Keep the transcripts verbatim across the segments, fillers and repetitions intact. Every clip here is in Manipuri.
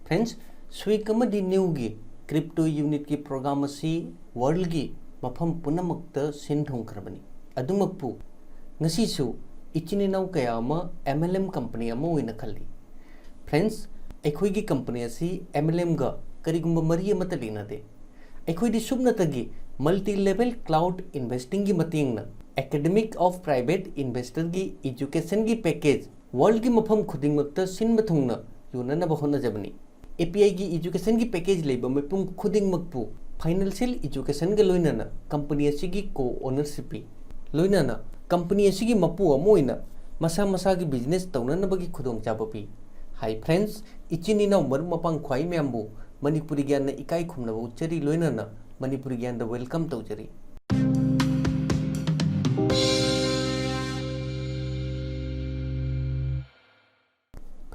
Friends, Swick ꯑꯃꯗꯤ Newꯒꯤ crypto unitꯀꯤ program ꯑꯁꯤ worldꯒꯤ ꯃꯐꯝ ꯄꯨꯝꯅꯃꯛꯇ ꯁꯤꯟ ꯊꯨꯡꯈ꯭ꯔꯕꯅꯤ꯫ ꯑꯗꯨꯃꯛꯄꯨ ꯉꯁꯤꯁꯨ ꯏꯆꯤꯟ ꯏꯅꯥꯎ ꯀꯌꯥ ꯑꯃ M L M company ꯑꯃ ꯑꯣꯏꯅ ꯈꯜꯂꯤ꯫ Friends, ꯑꯩꯈꯣꯏꯒꯤ company ꯑꯁꯤ M L Mꯒ ꯀꯔꯤꯒꯨꯝꯕ ꯃꯔꯤ ꯑꯃꯠꯇ ꯂꯩꯅꯗꯦ꯫ ꯑꯩꯈꯣꯏꯗꯤ ꯁꯨꯞꯅꯇꯒꯤ multi level cloud investingꯒꯤ ꯃꯇꯦꯡꯅ Academy of Private Investorꯒꯤ educationꯒꯤ package worldꯒꯤ ꯃꯐꯝ ꯈꯨꯗꯤꯡꯃꯛꯇ ꯁꯤꯟꯕ ꯊꯨꯡꯅ ꯌꯣꯟꯅꯅꯕ ꯍꯣꯠꯅꯖꯕꯅꯤ꯫ APIꯒꯤ educationꯒꯤ package ꯂꯩꯕ ꯃꯤꯄꯨꯝ ꯈꯨꯗꯤꯡꯃꯛꯄꯨ financial educationꯒ ꯂꯣꯏꯅꯅ company ꯑꯁꯤꯒꯤ co-ownership ꯄꯤ꯫ ꯂꯣꯏꯅꯅ company ꯑꯁꯤꯒꯤ ꯃꯄꯨ ꯑꯃ ꯑꯣꯏꯅ ꯃꯁꯥ ꯃꯁꯥꯒꯤ business ꯇꯧꯅꯅꯕꯒꯤ ꯈꯨꯗꯣꯡꯆꯥꯕ ꯄꯤ꯫ Hi friends, ꯏꯆꯤꯟ ꯏꯅꯥꯎ ꯃꯔꯨꯞ ꯃꯄꯥꯡ ꯈ꯭ꯋꯥꯏ ꯃꯌꯥꯝꯕꯨ ꯃꯅꯤꯄꯨꯔꯤ ꯒ꯭ꯌꯥꯟꯅ ꯏꯀꯥꯏ ꯈꯨꯝꯅꯕ ꯎꯠꯆꯔꯤ, ꯂꯣꯏꯅꯅ ꯃꯅꯤꯄꯨꯔꯤ ꯒ꯭ꯌꯥꯟꯗ welcome ꯇꯧꯖꯔꯤ꯫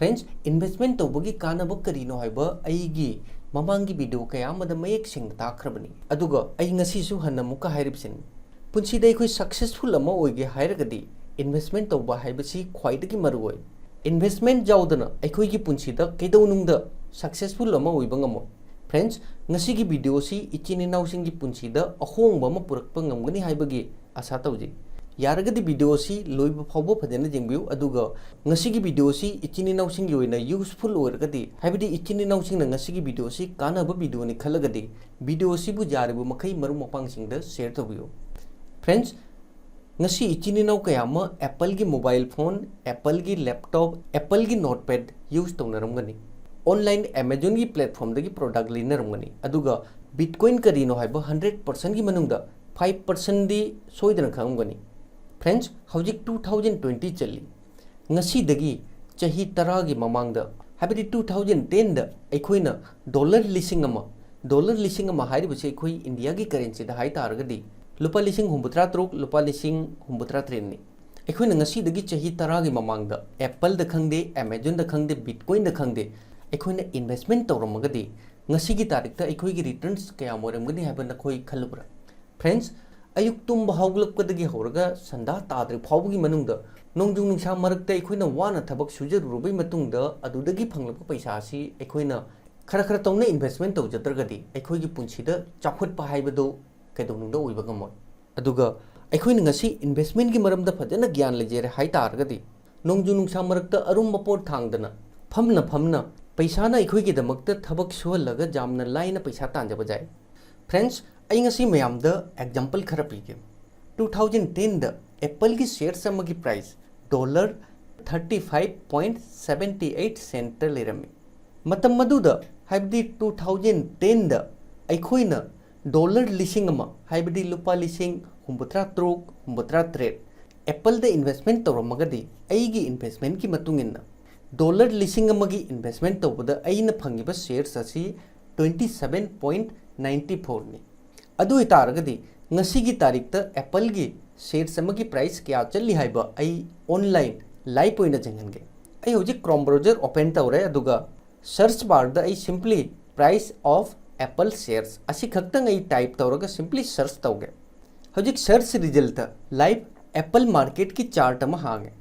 Friends, investment ꯇꯧꯕꯒꯤ ꯀꯥꯟꯅꯕ ꯀꯔꯤꯅꯣ ꯍꯥꯏꯕ ꯑꯩꯒꯤ ꯃꯃꯥꯡꯒꯤ video ꯀꯌꯥ ꯑꯃꯗ ꯃꯌꯦꯛ ꯁꯦꯡꯅ ꯇꯥꯛꯈ꯭ꯔꯕꯅꯤ꯫ ꯑꯗꯨꯒ ꯑꯩ ꯉꯁꯤꯁꯨ ꯍꯟꯅ ꯑꯃꯨꯛꯀ ꯍꯥꯏꯔꯤꯕꯁꯤꯅꯤ, ꯄꯨꯟꯁꯤꯗ ꯑꯩꯈꯣꯏ successful ꯑꯃ ꯑꯣꯏꯒꯦ ꯍꯥꯏꯔꯒꯗꯤ investment ꯇꯧꯕ ꯍꯥꯏꯕꯁꯤ ꯈ꯭ꯋꯥꯏꯗꯒꯤ ꯃꯔꯨꯑꯣꯏ꯫ Investment ꯌꯥꯎꯗꯅ ꯑꯩꯈꯣꯏꯒꯤ ꯄꯨꯟꯁꯤꯗ ꯀꯩꯗꯧꯅꯨꯡꯗ successful ꯑꯃ ꯑꯣꯏꯕ ꯉꯝꯃꯣꯏ꯫ Friends, ꯉꯁꯤꯒꯤ video ꯑꯁꯤ ꯏꯆꯤꯟ ꯏꯅꯥꯎꯁꯤꯡꯒꯤ ꯄꯨꯟꯁꯤꯗ ꯑꯍꯣꯡꯕ ꯑꯃ ꯄꯨꯔꯛꯄ ꯉꯝꯒꯅꯤ ꯍꯥꯏꯕꯒꯤ ꯑꯁꯥ ꯇꯧꯖꯩ꯫ ꯌꯥꯔꯒꯗꯤ video ꯑꯁꯤ ꯂꯣꯏꯕ ꯐꯥꯎꯕ ꯐꯖꯅ ꯌꯦꯡꯕꯤꯌꯨ, ꯑꯗꯨꯒ ꯉꯁꯤꯒꯤ video ꯑꯁꯤ ꯏꯆꯤꯟ ꯏꯅꯥꯎꯁꯤꯡꯒꯤ ꯑꯣꯏꯅ useful ꯑꯣꯏꯔꯒꯗꯤ, ꯍꯥꯏꯕꯗꯤ ꯏꯆꯤꯟ ꯏꯅꯥꯎꯁꯤꯡꯅ ꯉꯁꯤꯒꯤ video ꯑꯁꯤ ꯀꯥꯟꯅꯕ videoꯅꯤ ꯈꯜꯂꯒꯗꯤ, video ꯑꯁꯤꯕꯨ ꯌꯥꯔꯤꯕ ꯃꯈꯩ ꯃꯔꯨꯞ ꯃꯄꯥꯡꯁꯤꯡꯗ share ꯇꯧꯕꯤꯌꯨ꯫ Friends, ꯉꯁꯤ ꯏꯆꯤꯟ ꯏꯅꯥꯎ ꯀꯌꯥ ꯑꯃ Appleꯒꯤ mobile phone, Appleꯒꯤ laptop, Appleꯒꯤ notepad use ꯇꯧꯅꯔꯝꯒꯅꯤ꯫ Online Amazonꯒꯤ platformꯗꯒꯤ product ꯂꯩꯅꯔꯝꯒꯅꯤ꯫ ꯑꯗꯨꯒ Bitcoin ꯀꯔꯤꯅꯣ ꯍꯥꯏꯕ hundred percentꯀꯤ ꯃꯅꯨꯡꯗ five percentꯗꯤ ꯁꯣꯏꯗꯅ ꯈꯪꯉꯝꯒꯅꯤ꯫ Friends, ꯍꯧꯖꯤꯛ two thousand twenty ꯆꯜꯂꯤ꯫ ꯉꯁꯤꯗꯒꯤ ꯆꯍꯤ ꯇꯔꯥꯒꯤ ꯃꯃꯥꯡꯗ, ꯍꯥꯏꯕꯗꯤ two thousand tenꯗ ꯑꯩꯈꯣꯏꯅ dollar ꯂꯤꯁꯤꯡ ꯑꯃ, dollar ꯂꯤꯁꯤꯡ ꯑꯃ ꯍꯥꯏꯔꯤꯕꯁꯤ ꯑꯩꯈꯣꯏ Indiaꯒꯤ currencyꯗ ꯍꯥꯏ ꯇꯥꯔꯒꯗꯤ ꯂꯨꯄꯥ ꯂꯤꯁꯤꯡ ꯍꯨꯝꯐꯨꯇꯔꯥ ꯇꯔꯨꯛ, ꯂꯨꯄꯥ ꯂꯤꯁꯤꯡ ꯍꯨꯝꯐꯨꯇꯔꯥ ꯇꯔꯦꯠꯅꯤ꯫ ꯑꯩꯈꯣꯏꯅ ꯉꯁꯤꯗꯒꯤ ꯆꯍꯤ ꯇꯔꯥꯒꯤ ꯃꯃꯥꯡꯗ Appleꯗ ꯈꯪꯗꯦ, Amazonꯗ ꯈꯪꯗꯦ, Bitcoinꯗ ꯈꯪꯗꯦ, ꯑꯩꯈꯣꯏꯅ investment ꯇꯧꯔꯝꯃꯒꯗꯤ ꯉꯁꯤꯒꯤ ꯇꯥꯔꯤꯛꯇ ꯑꯩꯈꯣꯏꯒꯤ returns ꯀꯌꯥꯝ ꯑꯣꯏꯔꯝꯒꯅꯤ ꯍꯥꯏꯕ ꯅꯈꯣꯏ ꯈꯜꯂꯨꯕ꯭ꯔꯥ? Friends, ꯑꯌꯨꯛ ꯇꯨꯝꯕ ꯍꯧꯒꯠꯂꯛꯄꯗꯒꯤ ꯍꯧꯔꯒ ꯁꯟꯗꯥ ꯇꯥꯗ꯭ꯔꯤ ꯐꯥꯎꯕꯒꯤ ꯃꯅꯨꯡꯗ ꯅꯣꯡꯖꯨ ꯅꯨꯡꯁꯥ ꯃꯔꯛꯇ ꯑꯩꯈꯣꯏꯅ ꯋꯥꯅ ꯊꯕꯛ ꯁꯨꯖꯔꯨꯔꯕꯩ ꯃꯇꯨꯡꯗ ꯑꯗꯨꯗꯒꯤ ꯐꯪꯂꯛꯄ ꯄꯩꯁꯥ ꯑꯁꯤ ꯑꯩꯈꯣꯏꯅ ꯈꯔ ꯈꯔ ꯇꯧꯅ investment ꯇꯧꯖꯗ꯭ꯔꯒꯗꯤ ꯑꯩꯈꯣꯏꯒꯤ ꯄꯨꯟꯁꯤꯗ ꯆꯥꯎꯈꯠꯄ ꯍꯥꯏꯕꯗꯨ ꯀꯩꯗꯧꯅꯨꯡꯗ ꯑꯣꯏꯕ ꯉꯝꯃꯣꯏ꯫ ꯑꯗꯨꯒ ꯑꯩꯈꯣꯏꯅ ꯉꯁꯤ investment ꯀꯤ ꯃꯔꯝꯗ ꯐꯖꯅ ꯒ꯭ꯌꯥꯟ ꯂꯩꯖꯔꯦ ꯍꯥꯏ ꯇꯥꯔꯒꯗꯤ, ꯅꯣꯡꯖꯨ ꯅꯨꯡꯁꯥ ꯃꯔꯛꯇ ꯑꯔꯨꯝꯕ ꯄꯣꯠ ꯊꯥꯡꯗꯅ, ꯐꯝꯅ ꯐꯝꯅ ꯄꯩꯁꯥꯅ ꯑꯩꯈꯣꯏꯒꯤꯗꯃꯛꯇ ꯊꯕꯛ ꯁꯨꯍꯜꯂꯒ ꯌꯥꯝꯅ ꯂꯥꯏꯅ ꯄꯩꯁꯥ ꯇꯥꯟꯖꯕ ꯌꯥꯏ꯫ Friends, ꯑꯩ ꯉꯁꯤ ꯃꯌꯥꯝꯗ example ꯈꯔ ꯄꯤꯒꯦ꯫ Two thousand ten ꯗ Apple ꯒꯤ shares ꯑꯃꯒꯤ price dollar thirty five point seventy eight cent ꯇ ꯂꯩꯔꯝꯃꯤ꯫ ꯃꯇꯝ ꯑꯗꯨꯗ, ꯍꯥꯏꯕꯗꯤ two thousand ten ꯗ, ꯑꯩꯈꯣꯏꯅ dollar ꯂꯤꯁꯤꯡ ꯑꯃ, ꯍꯥꯏꯕꯗꯤ ꯂꯨꯄꯥ ꯂꯤꯁꯤꯡ ꯍꯨꯝꯐꯨꯇꯔꯥ ꯇꯔꯨꯛ, ꯍꯨꯝꯐꯨꯇꯔꯥ ꯇꯔꯦꯠ Apple ꯗ investment ꯇꯧꯔꯝꯃꯒꯗꯤ, ꯑꯩꯒꯤ investment ꯀꯤ ꯃꯇꯨꯡ ꯏꯟꯅ dollar ꯂꯤꯁꯤꯡ ꯑꯃꯒꯤ investment ꯇꯧꯕꯗ ꯑꯩꯅ ꯐꯪꯉꯤꯕ shares ꯑꯁꯤ twenty seven point ninety four ꯅꯤ꯫ ꯑꯗꯨ ꯑꯣꯏꯇꯥꯔꯒꯗꯤ, ꯉꯁꯤꯒꯤ ꯇꯥꯔꯤꯛꯇ Apple ꯒꯤ shares ꯑꯃꯒꯤ price ꯀꯌꯥ ꯆꯠꯂꯤ ꯍꯥꯏꯕ ꯑꯩ online live ꯑꯣꯏꯅ ꯌꯦꯡꯍꯟꯒꯦ꯫ ꯑꯩ ꯍꯧꯖꯤꯛ Chrome browser open ꯇꯧꯔꯦ, ꯑꯗꯨꯒ search bar ꯗ ꯑꯩ simply price of Apple shares ꯑꯁꯤ ꯈꯛꯇꯪ ꯑꯩ type ꯇꯧꯔꯒ simply search ꯇꯧꯒꯦ꯫ ꯍꯧꯖꯤꯛ search result ꯇ live Apple market ꯀꯤ chart ꯑꯃ ꯍꯥꯡꯉꯦ꯫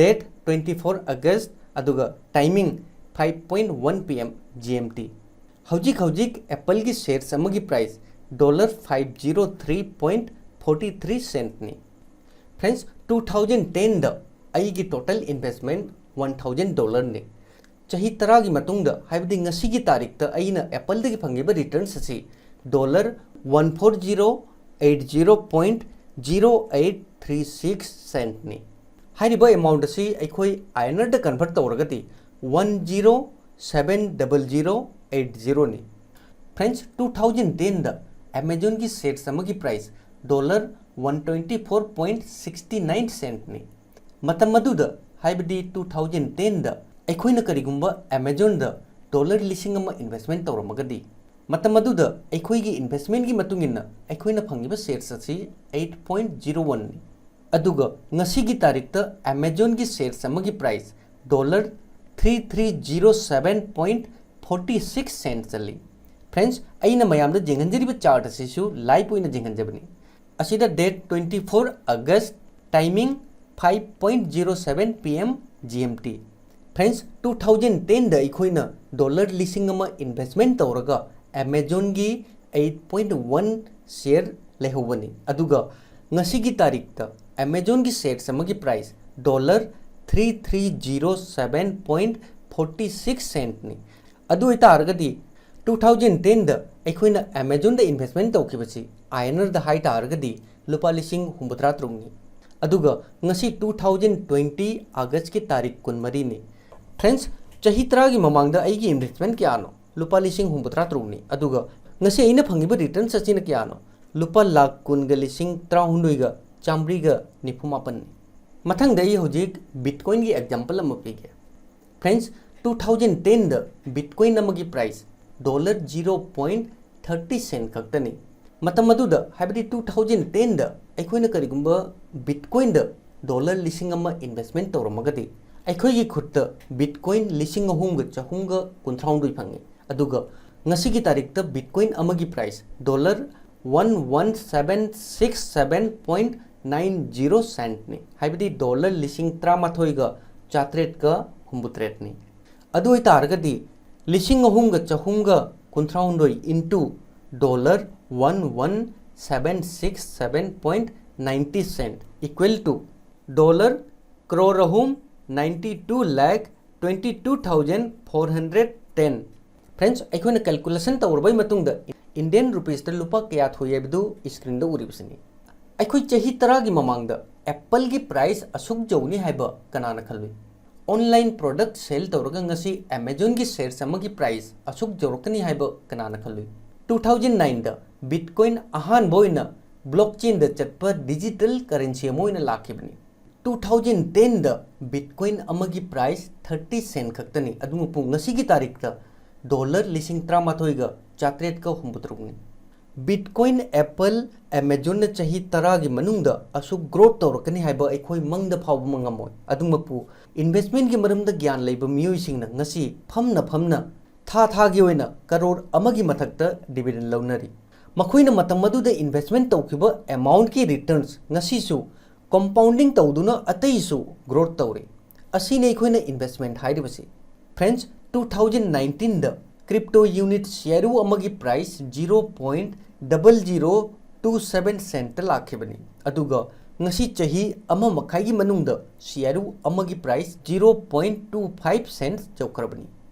Date twenty four August, ꯑꯗꯨꯒ timing five point one P M G M T꯫ ꯍꯧꯖꯤꯛ ꯍꯧꯖꯤꯛ Apple ꯒꯤ shares ꯑꯃꯒꯤ price dollar five zero three point forty three cent ꯅꯤ꯫ Friends, two thousand ten ꯗ ꯑꯩꯒꯤ total investment one thousand dollar ꯅꯤ꯫ ꯆꯍꯤ ꯇꯔꯥꯒꯤ ꯃꯇꯨꯡꯗ, ꯍꯥꯏꯕꯗꯤ ꯉꯁꯤꯒꯤ ꯇꯥꯔꯤꯛꯇ ꯑꯩꯅ Apple ꯗꯒꯤ ꯐꯪꯉꯤꯕ returns ꯑꯁꯤ dollar one four zero eight zero point zero eight three six cent ꯅꯤ꯫ ꯍꯥꯏꯔꯤꯕ amount ꯑꯁꯤ ꯑꯩꯈꯣꯏ I N R the convert ꯇꯧꯔꯒꯗꯤ one zero seven double zero eight zero ꯅꯤ꯫ Friends, two thousand ten ꯗ Amazon ꯒꯤ shares ꯑꯃꯒꯤ price dollar one twenty four point sixty nine cent ꯅꯤ꯫ ꯃꯇꯝ ꯑꯗꯨꯗ, ꯍꯥꯏꯕꯗꯤ two thousand ten ꯗ, ꯑꯩꯈꯣꯏꯅ ꯀꯔꯤꯒꯨꯝꯕ Amazon ꯗ dollar ꯂꯤꯁꯤꯡ ꯑꯃ investment ꯇꯧꯔꯝꯃꯒꯗꯤ, ꯃꯇꯝ ꯑꯗꯨꯗ ꯑꯩꯈꯣꯏꯒꯤ investment ꯀꯤ ꯃꯇꯨꯡ ꯏꯟꯅ ꯑꯩꯈꯣꯏꯅ ꯐꯪꯉꯤꯕ shares ꯑꯁꯤ eight point zero one ꯅꯤ꯫ ꯑꯗꯨꯒ ꯉꯁꯤꯒꯤ ꯇꯥꯔꯤꯛꯇ Amazon ꯒꯤ shares ꯑꯃꯒꯤ price dollar three three zero seven point forty six cent ꯆꯠꯂꯤ꯫ Friends, ꯑꯩꯅ ꯃꯌꯥꯝꯗ ꯌꯦꯡꯍꯟꯖꯔꯤꯕ chart ꯑꯁꯤꯁꯨ live ꯑꯣꯏꯅ ꯌꯦꯡꯍꯟꯖꯕꯅꯤ꯫ ꯑꯁꯤꯗ date twenty four August, timing five point zero seven P M G M T. Friends, two thousand ten ꯗ ꯑꯩꯈꯣꯏꯅ dollar ꯂꯤꯁꯤꯡ ꯑꯃ investment ꯇꯧꯔꯒ Amazonꯒꯤ eight point one share ꯂꯩꯍꯧꯕꯅꯤ꯫ ꯑꯗꯨꯒ ꯉꯁꯤꯒꯤ ꯇꯥꯔꯤꯛꯇ Amazonꯒꯤ shares ꯑꯃꯒꯤ price dollar three three zero seven point forty six centꯅꯤ꯫ ꯑꯗꯨ ꯑꯣꯏꯇꯥꯔꯒꯗꯤ two thousand ten ꯗ ꯑꯩꯈꯣꯏꯅ Amazonꯗ investment ꯇꯧꯈꯤꯕꯁꯤ I N Rꯗ ꯍꯥꯏ ꯇꯥꯔꯒꯗꯤ ꯂꯨꯄꯥ ꯂꯤꯁꯤꯡ ꯍꯨꯝꯐꯨꯇꯔꯥ ꯇꯔꯨꯛꯅꯤ꯫ ꯑꯗꯨꯒ ꯉꯁꯤ two thousand twenty Augustꯀꯤ ꯇꯥꯔꯤꯛ ꯀꯨꯟꯃꯔꯤꯅꯤ꯫ Friends, ꯆꯍꯤ ꯇꯔꯥꯒꯤ ꯃꯃꯥꯡꯗ ꯑꯩꯒꯤ investment ꯀꯌꯥꯅꯣ? ꯂꯨꯄꯥ ꯂꯤꯁꯤꯡ ꯍꯨꯝꯐꯨꯇꯔꯥ ꯇꯔꯨꯛꯅꯤ꯫ ꯑꯗꯨꯒ ꯉꯁꯤ ꯑꯩꯅ ꯐꯪꯉꯤꯕ returns ꯑꯁꯤꯅ ꯀꯌꯥꯅꯣ? ꯂꯨꯄꯥ ꯂꯥꯈ ꯀꯨꯟꯒ ꯂꯤꯁꯤꯡ ꯇꯔꯥꯍꯨꯝꯗꯣꯏꯒ ꯆꯥꯃꯔꯤꯒ ꯅꯤꯐꯨ ꯃꯥꯄꯟꯅꯤ꯫ ꯃꯊꯪꯗ ꯑꯩ ꯍꯧꯖꯤꯛ Bitcoinꯒꯤ example ꯑꯃ ꯄꯤꯒꯦ꯫ Friends, two thousand ten ꯗ Bitcoin ꯑꯃꯒꯤ price dollar zero point thirty cent ꯈꯛꯇꯅꯤ꯫ ꯃꯇꯝ ꯑꯗꯨꯗ, ꯍꯥꯏꯕꯗꯤ two thousand ten ꯗ ꯑꯩꯈꯣꯏꯅ ꯀꯔꯤꯒꯨꯝꯕ Bitcoinꯗ dollar ꯂꯤꯁꯤꯡ ꯑꯃ investment ꯇꯧꯔꯝꯃꯒꯗꯤ, ꯑꯩꯈꯣꯏꯒꯤ ꯈꯨꯠꯇ Bitcoin ꯂꯤꯁꯤꯡ ꯑꯍꯨꯝꯒ ꯆꯍꯨꯝꯒ ꯀꯨꯟꯊ꯭ꯔꯥꯍꯨꯝꯗꯣꯏ ꯐꯪꯉꯤ꯫ ꯑꯗꯨꯒ ꯉꯁꯤꯒꯤ ꯇꯥꯔꯤꯛꯇ Bitcoin ꯑꯃꯒꯤ price dollar one one seven six seven point nine zero centꯅꯤ, ꯍꯥꯏꯕꯗꯤ dollar ꯂꯤꯁꯤꯡ ꯇꯔꯥꯃꯥꯊꯣꯏꯒ ꯆꯥꯇ꯭ꯔꯦꯠꯀ ꯍꯨꯝꯐꯨꯇꯔꯦꯠꯅꯤ꯫ ꯑꯗꯨ ꯑꯣꯏꯇꯥꯔꯒꯗꯤ ꯂꯤꯁꯤꯡ ꯑꯍꯨꯝꯒ ꯆꯍꯨꯝꯒ ꯀꯨꯟꯊ꯭ꯔꯥꯍꯨꯝꯗꯣꯏ into dollar one one seven six seven point ninety cent equal to dollar crore ꯑꯍꯨꯝ ninety two lakh twenty two thousand four hundred ten꯫ Friends, ꯑꯩꯈꯣꯏꯅ calculation ꯇꯧꯔꯕꯩ ꯃꯇꯨꯡꯗ Indian rupeesꯇ ꯂꯨꯄꯥ ꯀꯌꯥ ꯊꯣꯛꯏ ꯍꯥꯏꯕꯗꯨ screenꯗ ꯎꯔꯤꯕꯁꯤꯅꯤ꯫ ꯑꯩꯈꯣꯏ ꯆꯍꯤ ꯇꯔꯥꯒꯤ ꯃꯃꯥꯡꯗ Appleꯒꯤ price ꯑꯁꯨꯛ ꯌꯧꯅꯤ ꯍꯥꯏꯕ ꯀꯅꯥꯅ ꯈꯜꯂꯨꯏ? Online product sell ꯇꯧꯔꯒ ꯉꯁꯤ Amazonꯒꯤ shares ꯑꯃꯒꯤ price ꯑꯁꯨꯛ ꯌꯧꯔꯛꯀꯅꯤ ꯍꯥꯏꯕ ꯀꯅꯥꯅ ꯈꯜꯂꯨꯏ? Two thousand nineꯗ Bitcoin ꯑꯍꯥꯟꯕ ꯑꯣꯏꯅ blockchainꯗ ꯆꯠꯄ digital currency ꯑꯃ ꯑꯣꯏꯅ ꯂꯥꯛꯈꯤꯕꯅꯤ꯫ Two thousand tenꯗ Bitcoin ꯑꯃꯒꯤ price thirty cent ꯈꯛꯇꯅꯤ, ꯑꯗꯨꯕꯨ ꯉꯁꯤꯒꯤ ꯇꯥꯔꯤꯛꯇ dollar ꯂꯤꯁꯤꯡ ꯇꯔꯥꯃꯥꯊꯣꯏꯒ ꯆꯥꯇ꯭ꯔꯦꯠꯀ ꯍꯨꯝꯐꯨꯇꯔꯨꯛꯅꯤ꯫ Bitcoin, Apple, Amazonꯅ ꯆꯍꯤ ꯇꯔꯥꯒꯤ ꯃꯅꯨꯡꯗ ꯑꯁꯨꯛ growth ꯇꯧꯔꯛꯀꯅꯤ ꯍꯥꯏꯕ ꯑꯩꯈꯣꯏ ꯃꯪꯗ ꯐꯥꯎꯕ ꯉꯝꯃꯣꯏ꯫ ꯑꯗꯨꯃꯛꯄꯨ, investmentꯀꯤ ꯃꯔꯝꯗ ꯒ꯭ꯌꯥꯟ ꯂꯩꯕ ꯃꯤꯑꯣꯏꯁꯤꯡꯅ ꯉꯁꯤ ꯐꯝꯅ ꯐꯝꯅ ꯊꯥ ꯊꯥꯒꯤ ꯑꯣꯏꯅ ꯀꯔꯣꯔ ꯑꯃꯒꯤ ꯃꯊꯛꯇ dividend ꯂꯧꯅꯔꯤ꯫ ꯃꯈꯣꯏꯅ ꯃꯇꯝ ꯑꯗꯨꯗ investment ꯇꯧꯈꯤꯕ amountꯀꯤ returns ꯉꯁꯤꯁꯨ ꯀꯝꯄꯥꯎꯟꯗꯤꯡ ꯇꯧꯗꯨꯅ ꯑꯇꯩꯁꯨ ꯒ꯭ꯔꯣꯠ ꯇꯧꯔꯤ꯫ ꯑꯁꯤꯅꯤ ꯑꯩꯈꯣꯏꯅ ꯏꯟꯚꯦꯁ꯭ꯠꯃꯦꯟꯠ ꯍꯥꯏꯔꯤꯕꯁꯤ꯫ ꯐ꯭ꯔꯦꯟꯗꯁ, ꯇꯨ ꯊꯥꯎꯖꯟ ꯅꯥꯏꯟꯇꯤꯟꯗ ꯀ꯭ꯔꯤꯞꯇꯣ ꯌꯨꯅꯤꯠ ꯁꯤꯑꯥꯔꯌꯨ ꯑꯃꯒꯤ price zero point double zero two seven ꯁꯦꯟꯠꯇ ꯂꯥꯛꯈꯤꯕꯅꯤ꯫ ꯑꯗꯨꯒ ꯉꯁꯤ ꯆꯍꯤ ꯑꯃ ꯃꯈꯥꯏꯒꯤ ꯃꯅꯨꯡꯗ ꯁꯤꯑꯥꯔꯌꯨ ꯑꯃꯒꯤ price zero point two five cent ꯌꯧꯈ꯭ꯔꯕꯅꯤ꯫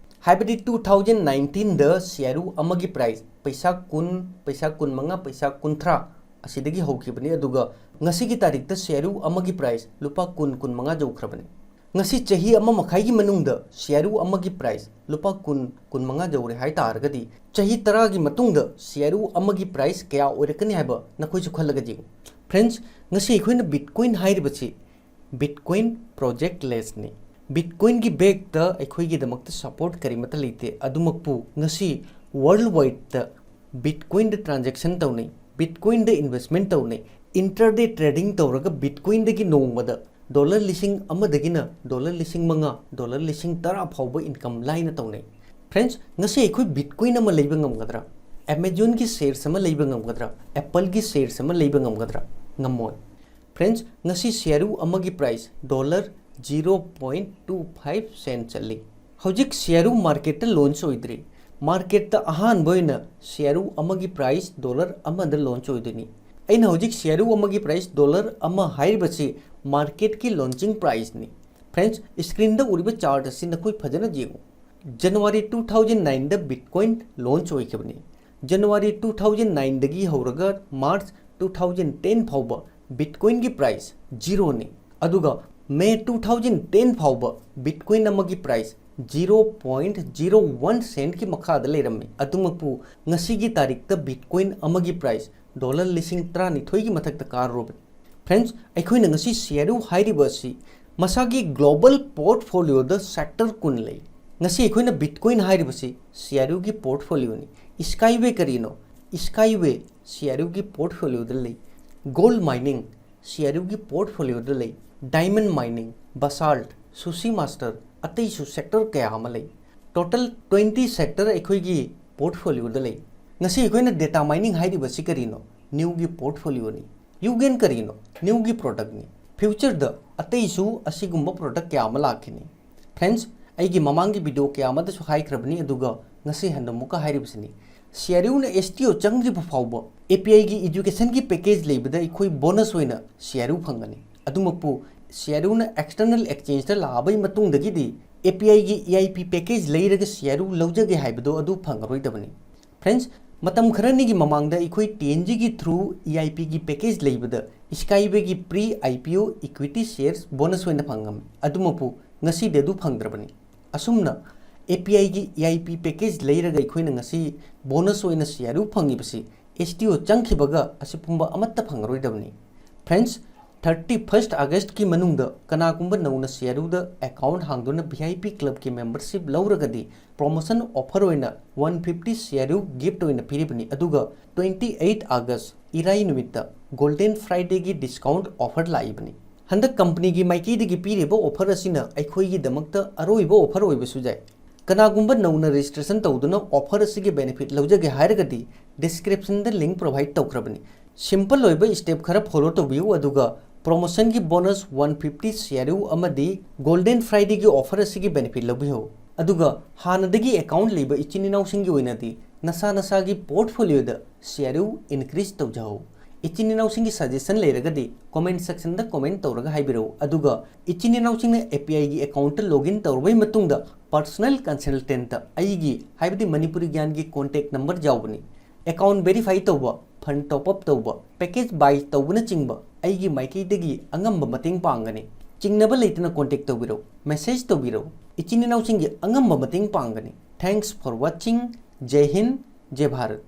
ꯍꯥꯏꯕꯗꯤ ꯇꯨ ꯊꯥꯎꯖꯟ ꯅꯥꯏꯟꯇꯤꯟꯗ ꯁꯤꯑꯥꯔꯌꯨ ꯑꯃꯒꯤ ꯄ꯭ꯔꯥꯏꯁ ꯄꯩꯁꯥ ꯀꯨꯟ, ꯄꯩꯁꯥ ꯀꯨꯟꯃꯉꯥ, ꯄꯩꯁꯥ ꯀꯨꯟꯊ꯭ꯔꯥ ꯑꯁꯤꯗꯒꯤ ꯍꯧꯈꯤꯕꯅꯤ꯫ ꯑꯗꯨꯒ ꯉꯁꯤꯒꯤ ꯇꯥꯔꯤꯛꯇ ꯁꯤꯑꯥꯔꯌꯨ ꯑꯃꯒꯤ ꯄ꯭ꯔꯥꯏꯁ ꯂꯨꯄꯥ ꯀꯨꯟ, ꯀꯨꯟꯃꯉꯥ ꯌꯧꯈ꯭ꯔꯕꯅꯤ꯫ ꯉꯁꯤ ꯆꯍꯤ ꯑꯃ ꯃꯈꯥꯏꯒꯤ ꯃꯅꯨꯡꯗ ꯁꯤꯑꯥꯔꯌꯨ ꯑꯃꯒꯤ ꯄ꯭ꯔꯥꯏꯁ ꯂꯨꯄꯥ ꯀꯨꯟ, ꯀꯨꯟꯃꯉꯥ ꯌꯧꯔꯦ ꯍꯥꯏ ꯇꯥꯔꯒꯗꯤ, ꯆꯍꯤ ꯇꯔꯥꯒꯤ ꯃꯇꯨꯡꯗ ꯁꯤꯑꯥꯔꯌꯨ ꯑꯃꯒꯤ ꯄ꯭ꯔꯥꯏꯁ ꯀꯌꯥ ꯑꯣꯏꯔꯛꯀꯅꯤ ꯍꯥꯏꯕ ꯅꯈꯣꯏꯁꯨ ꯈꯜꯂꯒ ꯌꯦꯡꯉꯨ꯫ ꯐ꯭ꯔꯦꯟꯗꯁ, ꯉꯁꯤ ꯑꯩꯈꯣꯏꯅ ꯕꯤꯠꯀꯣꯏꯟ ꯍꯥꯏꯔꯤꯕꯁꯤ ꯕꯤꯠꯀꯣꯏꯟ ꯄ꯭ꯔꯣꯖꯦꯛ ꯂꯦꯁꯅꯤ꯫ ꯕꯤꯠꯀꯣꯏꯟꯒꯤ ꯕꯦꯛꯇ ꯑꯩꯈꯣꯏꯒꯤꯗꯃꯛꯇ ꯁꯄꯣꯔꯠ ꯀꯔꯤꯃꯠꯇ ꯂꯩꯇꯦ꯫ ꯑꯗꯨꯃꯛꯄꯨ ꯉꯁꯤ ꯋꯥꯔꯜꯗ ꯋꯥꯏꯗꯇ ꯕꯤꯠꯀꯣꯏꯟꯗ ꯇ꯭ꯔꯥꯟꯖꯦꯛꯁꯟ ꯇꯧꯅꯩ, ꯕꯤꯠꯀꯣꯏꯟꯗ ꯏꯟꯚꯦꯁ꯭ꯠꯃꯦꯟꯠ ꯇꯧꯅꯩ, ꯏꯟꯇ꯭ꯔꯥꯗꯦ ꯇ꯭ꯔꯦꯗꯤꯡ ꯇꯧꯔꯒ ꯕꯤꯠꯀꯣꯏꯟꯗꯒꯤ ꯅꯣꯡꯃꯗ ꯗꯣꯂꯔ ꯂꯤꯁꯤꯡ ꯑꯃꯗꯒꯤꯅ ꯗꯣꯂꯔ ꯂꯤꯁꯤꯡ ꯃꯉꯥ, ꯗꯣꯂꯔ ꯂꯤꯁꯤꯡ ꯇꯔꯥ ꯐꯥꯎꯕ ꯏꯟꯀꯝ ꯂꯥꯏꯅ ꯇꯧꯅꯩ꯫ ꯐ꯭ꯔꯦꯟꯗꯁ, ꯉꯁꯤ ꯑꯩꯈꯣꯏ ꯕꯤꯠꯀꯣꯏꯟ ꯑꯃ ꯂꯩꯕ ꯉꯝꯒꯗ꯭ꯔꯥ? ꯑꯦꯃꯥꯖꯣꯟꯒꯤ ꯁꯦꯌꯔꯁ ꯑꯃ ꯂꯩꯕ ꯉꯝꯒꯗ꯭ꯔꯥ? ꯑꯦꯄꯜꯒꯤ ꯁꯦꯌꯔꯁ ꯑꯃ ꯂꯩꯕ ꯉꯝꯒꯗ꯭ꯔꯥ? ꯉꯝꯃꯣꯏ꯫ ꯐ꯭ꯔꯦꯟꯗꯁ, ꯉꯁꯤ ꯁꯤꯑꯥꯔꯌꯨ ꯑꯃꯒꯤ price dollar zero point two five saint ꯆꯠꯂꯤ꯫ ꯍꯧꯖꯤꯛ ꯁꯤꯑꯥꯔꯌꯨ ꯃꯥꯔꯀꯦꯠꯇ ꯂꯣꯟꯆ ꯑꯣꯏꯗ꯭ꯔꯤ꯫ ꯃꯥꯔꯀꯦꯠꯇ ꯑꯍꯥꯟꯕ ꯑꯣꯏꯅ ꯁꯤꯑꯥꯔꯌꯨ ꯑꯃꯒꯤ ꯄ꯭ꯔꯥꯏꯁ ꯗꯣꯂꯔ ꯑꯃꯗ ꯂꯣꯟꯆ ꯑꯣꯏꯗꯣꯏꯅꯤ꯫ ꯑꯩꯅ ꯍꯧꯖꯤꯛ ꯁꯤꯑꯥꯔꯌꯨ ꯑꯃꯒꯤ ꯄ꯭ꯔꯥꯏꯁ ꯗꯣꯂꯔ ꯑꯃ ꯍꯥꯏꯔꯤꯕꯁꯤ ꯃꯥꯔꯀꯦꯠꯀꯤ ꯂꯣꯟꯆꯤꯡ ꯄ꯭ꯔꯥꯏꯁꯅꯤ꯫ ꯐ꯭ꯔꯦꯟꯗꯁ, ꯁ꯭ꯀ꯭ꯔꯤꯟꯗ ꯎꯔꯤꯕ ꯆꯥꯔꯠ ꯑꯁꯤ ꯅꯈꯣꯏ ꯐꯖꯅ ꯌꯦꯡꯉꯨ꯫ ꯖꯅꯋꯥꯔꯤ ꯇꯨ ꯊꯥꯎꯖꯟ ꯅꯥꯏꯟꯗ ꯕꯤꯠꯀꯣꯏꯟ ꯂꯣꯟꯆ ꯑꯣꯏꯈꯤꯕꯅꯤ꯫ ꯖꯅꯋꯥꯔꯤ ꯇꯨ ꯊꯥꯎꯖꯟ ꯅꯥꯏꯟꯗꯒꯤ ꯍꯧꯔꯒ ꯃꯥꯔꯆ ꯇꯨ ꯊꯥꯎꯖꯟ ꯇꯦꯟ ꯐꯥꯎꯕ ꯕꯤꯠꯀꯣꯏꯟꯒꯤ ꯄ꯭ꯔꯥꯏꯁ ꯖꯤꯔꯣꯅꯤ꯫ ꯑꯗꯨꯒ ꯃꯦ ꯇꯨ ꯊꯥꯎꯖꯟ ꯇꯦꯟ ꯐꯥꯎꯕ ꯕꯤꯠꯀꯣꯏꯟ ꯑꯃꯒꯤ price zero point zero one ꯁꯦꯟꯠꯀꯤ ꯃꯈꯥꯗ ꯂꯩꯔꯝꯃꯤ꯫ ꯑꯗꯨꯃꯛꯄꯨ ꯉꯁꯤꯒꯤ ꯇꯥꯔꯤꯛꯇ ꯕꯤꯠꯀꯣꯏꯟ ꯑꯃꯒꯤ ꯄ꯭ꯔꯥꯏꯁ ꯗꯣꯂꯔ ꯂꯤꯁꯤꯡ ꯇꯔꯥꯅꯤꯊꯣꯏꯒꯤ ꯃꯊꯛꯇ ꯀꯥꯔꯨꯔꯕꯅꯤ꯫ ꯐ꯭ꯔꯦꯟꯗꯁ, ꯑꯩꯈꯣꯏꯅ ꯉꯁꯤ ꯁꯤꯑꯥꯔꯌꯨ ꯍꯥꯏꯔꯤꯕ ꯑꯁꯤ ꯃꯁꯥꯒꯤ ꯒ꯭ꯂꯣꯕꯜ ꯄꯣꯔꯠꯐꯣꯂꯤꯑꯣꯗ ꯁꯦꯛꯇꯔ ꯀꯨꯟ ꯂꯩ꯫ ꯉꯁꯤ ꯑꯩꯈꯣꯏꯅ ꯕꯤꯠꯀꯣꯏꯟ ꯍꯥꯏꯔꯤꯕꯁꯤ ꯁꯤꯑꯥꯔꯌꯨꯒꯤ ꯄꯣꯔꯠꯐꯣꯂꯤꯑꯣꯅꯤ꯫ ꯁ꯭ꯀꯥꯏꯋꯦ ꯀꯔꯤꯅꯣ? ꯁ꯭ꯀꯥꯏꯋꯦ ꯁꯤꯑꯥꯔꯌꯨꯒꯤ ꯄꯣꯔꯠꯐꯣꯂꯤꯑꯣꯗ ꯂꯩ꯫ ꯒꯣꯜꯗ ꯃꯥꯏꯅꯤꯡ ꯁꯤꯑꯥꯔꯌꯨꯒꯤ ꯄꯣꯔꯠꯐꯣꯂꯤꯑꯣꯗ ꯂꯩ꯫ ꯗꯥꯏꯃꯟꯗ ꯃꯥꯏꯅꯤꯡ, ꯕꯁꯥꯜꯠ, ꯁꯨꯁꯤ ꯃꯥꯁꯇꯔ, ꯑꯇꯩꯁꯨ ꯁꯦꯛꯇꯔ ꯀꯌꯥ ꯑꯃ ꯂꯩ꯫ ꯇꯣꯇꯜ ꯇ꯭ꯋꯦꯟꯇꯤ ꯁꯦꯛꯇꯔ ꯑꯩꯈꯣꯏꯒꯤ ꯄꯣꯔꯠꯐꯣꯂꯤꯑꯣꯗ ꯂꯩ꯫ ꯉꯁꯤ ꯑꯩꯈꯣꯏꯅ ꯗꯦꯇꯥ ꯃꯥꯏꯅꯤꯡ ꯍꯥꯏꯔꯤꯕꯁꯤ ꯀꯔꯤꯅꯣ? ꯅꯤꯎꯒꯤ ꯄꯣꯔꯠꯐꯣꯂꯤꯑꯣꯅꯤ꯫ ꯌꯨꯒꯦꯟ ꯀꯔꯤꯅꯣ? ꯅꯤꯎꯒꯤ ꯄ꯭ꯔꯣꯗꯛꯅꯤ꯫ Future ꯗ ꯑꯇꯩꯁꯨ ꯑꯁꯤꯒꯨꯝꯕ product ꯀꯌꯥ ꯑꯃ ꯂꯥꯛꯈꯤꯅꯤ꯫ Friends, ꯑꯩꯒꯤ ꯃꯃꯥꯡꯒꯤ video ꯀꯌꯥ ꯑꯃꯗꯁꯨ ꯍꯥꯏꯈ꯭ꯔꯕꯅꯤ, ꯑꯗꯨꯒ ꯉꯁꯤ ꯍꯟꯅ ꯑꯃꯨꯛꯀ ꯍꯥꯏꯔꯤꯕꯁꯤꯅꯤ, C R U ꯅ S T O ꯆꯪꯗ꯭ꯔꯤꯕ ꯐꯥꯎꯕ A P I ꯒꯤ education ꯒꯤ package ꯂꯩꯕꯗ ꯑꯩꯈꯣꯏ bonus ꯑꯣꯏꯅ C R U ꯐꯪꯒꯅꯤ꯫ ꯑꯗꯨꯃꯛꯄꯨ C R U ꯅ external exchange ꯇ ꯂꯥꯛꯑꯕꯩ ꯃꯇꯨꯡꯗꯒꯤꯗꯤ A P I ꯒꯤ E I P package ꯂꯩꯔꯒ C R U ꯂꯧꯖꯒꯦ ꯍꯥꯏꯕꯗꯣ ꯑꯗꯨ ꯐꯪꯉꯔꯣꯏꯗꯕꯅꯤ꯫ Friends, ꯃꯇꯝ ꯈꯔꯅꯤꯒꯤ ꯃꯃꯥꯡꯗ ꯑꯩꯈꯣꯏ T N G ꯒꯤ through E I P ꯒꯤ package ꯂꯩꯕꯗ Skyway ꯒꯤ pre I P O equity shares bonus ꯑꯣꯏꯅ ꯐꯪꯉꯝꯃꯤ꯫ ꯑꯗꯨꯃꯛꯄꯨ ꯉꯁꯤꯗꯤ ꯑꯗꯨ ꯐꯪꯗ꯭ꯔꯕꯅꯤ꯫ ꯑꯁꯨꯝꯅ A P I ꯒꯤ E I P package ꯂꯩꯔꯒ ꯑꯩꯈꯣꯏꯅ ꯉꯁꯤ bonus ꯑꯣꯏꯅ C R U ꯐꯪꯉꯤꯕꯁꯤ S T O ꯆꯪꯈꯤꯕꯒ ꯑꯁꯤ ꯄꯨꯝꯕ ꯑꯃꯠꯇ ꯐꯪꯉꯔꯣꯏꯗꯕꯅꯤ꯫ Friends, thirty first August ꯀꯤ ꯃꯅꯨꯡꯗ ꯀꯅꯥꯒꯨꯝꯕ ꯅꯧꯅ C R U the account ꯍꯥꯡꯗꯨꯅ V I P club ꯀꯤ membership ꯂꯧꯔꯒꯗꯤ promotion offer ꯑꯣꯏꯅ one fifty C R U gift ꯑꯣꯏꯅ ꯄꯤꯔꯤꯕꯅꯤ꯫ ꯑꯗꯨꯒ twenty eight August ꯏꯔꯥꯏ ꯅꯨꯃꯤꯠꯇ Golden Friday ꯒꯤ discount offer ꯂꯥꯛꯏꯕꯅꯤ꯫ ꯍꯟꯗꯛ company ꯒꯤ ꯃꯥꯏꯀꯩꯗꯒꯤ ꯄꯤꯔꯤꯕ offer ꯑꯁꯤꯅ ꯑꯩꯈꯣꯏꯒꯤꯗꯃꯛꯇ ꯑꯔꯣꯏꯕ offer ꯑꯣꯏꯕꯁꯨ ꯌꯥꯏ꯫ ꯀꯅꯥꯒꯨꯝꯕ ꯅꯧꯅ registration ꯇꯧꯗꯨꯅ offer ꯑꯁꯤꯒꯤ benefit ꯂꯧꯖꯒꯦ ꯍꯥꯏꯔꯒꯗꯤ description ꯗ link provide ꯇꯧꯈ꯭ꯔꯕꯅꯤ꯫ Simple ꯑꯣꯏꯕ step ꯈꯔ follow ꯇꯧꯕꯤꯌꯨ, ꯑꯗꯨꯒ promotion ꯒꯤ bonus one fifty C R U ꯑꯃꯗꯤ Golden Friday ꯒꯤ offer ꯑꯁꯤꯒꯤ benefit ꯂꯧꯕꯤꯍꯧ꯫ ꯑꯗꯨꯒ ꯍꯥꯟꯅꯗꯒꯤ account ꯂꯩꯕ ꯏꯆꯤꯟ ꯏꯅꯥꯎꯁꯤꯡꯒꯤ ꯑꯣꯏꯅꯗꯤ ꯅꯁꯥ ꯅꯁꯥꯒꯤ portfolio ꯗ C R U increase ꯇꯧꯖꯍꯧ꯫ ꯏꯆꯤꯟ ꯏꯅꯥꯎꯁꯤꯡꯒꯤ suggestion ꯂꯩꯔꯒꯗꯤ comment section ꯗ comment ꯇꯧꯔꯒ ꯍꯥꯏꯕꯤꯔꯛꯎ꯫ ꯑꯗꯨꯒ ꯏꯆꯤꯟ ꯏꯅꯥꯎꯁꯤꯡꯅ A P I ꯒꯤ account ꯇ login ꯇꯧꯔꯕꯩ ꯃꯇꯨꯡꯗ personal consultant ꯇ ꯑꯩꯒꯤ, ꯍꯥꯏꯕꯗꯤ ꯃꯅꯤꯄꯨꯔꯤ ꯒ꯭ꯌꯥꯟꯒꯤ contact number ꯌꯥꯎꯕꯅꯤ꯫ Account verify ꯇꯧꯕ, fund top up ꯇꯧꯕ, package buy ꯇꯧꯕꯅꯆꯤꯡꯕ ꯑꯩꯒꯤ ꯃꯥꯏꯀꯩꯗꯒꯤ ꯑꯉꯝꯕ ꯃꯇꯦꯡ ꯄꯥꯡꯒꯅꯤ꯫ ꯆꯤꯡꯅꯕ ꯂꯩꯇꯅ contact ꯇꯧꯕꯤꯔꯛꯎ, message ꯇꯧꯕꯤꯔꯛꯎ꯫ ꯏꯆꯤꯟ ꯏꯅꯥꯎꯁꯤꯡꯒꯤ ꯑꯉꯝꯕ ꯃꯇꯦꯡ ꯄꯥꯡꯒꯅꯤ꯫ Thanks for watching. ꯖꯩ Hind, ꯖꯩ Bharat.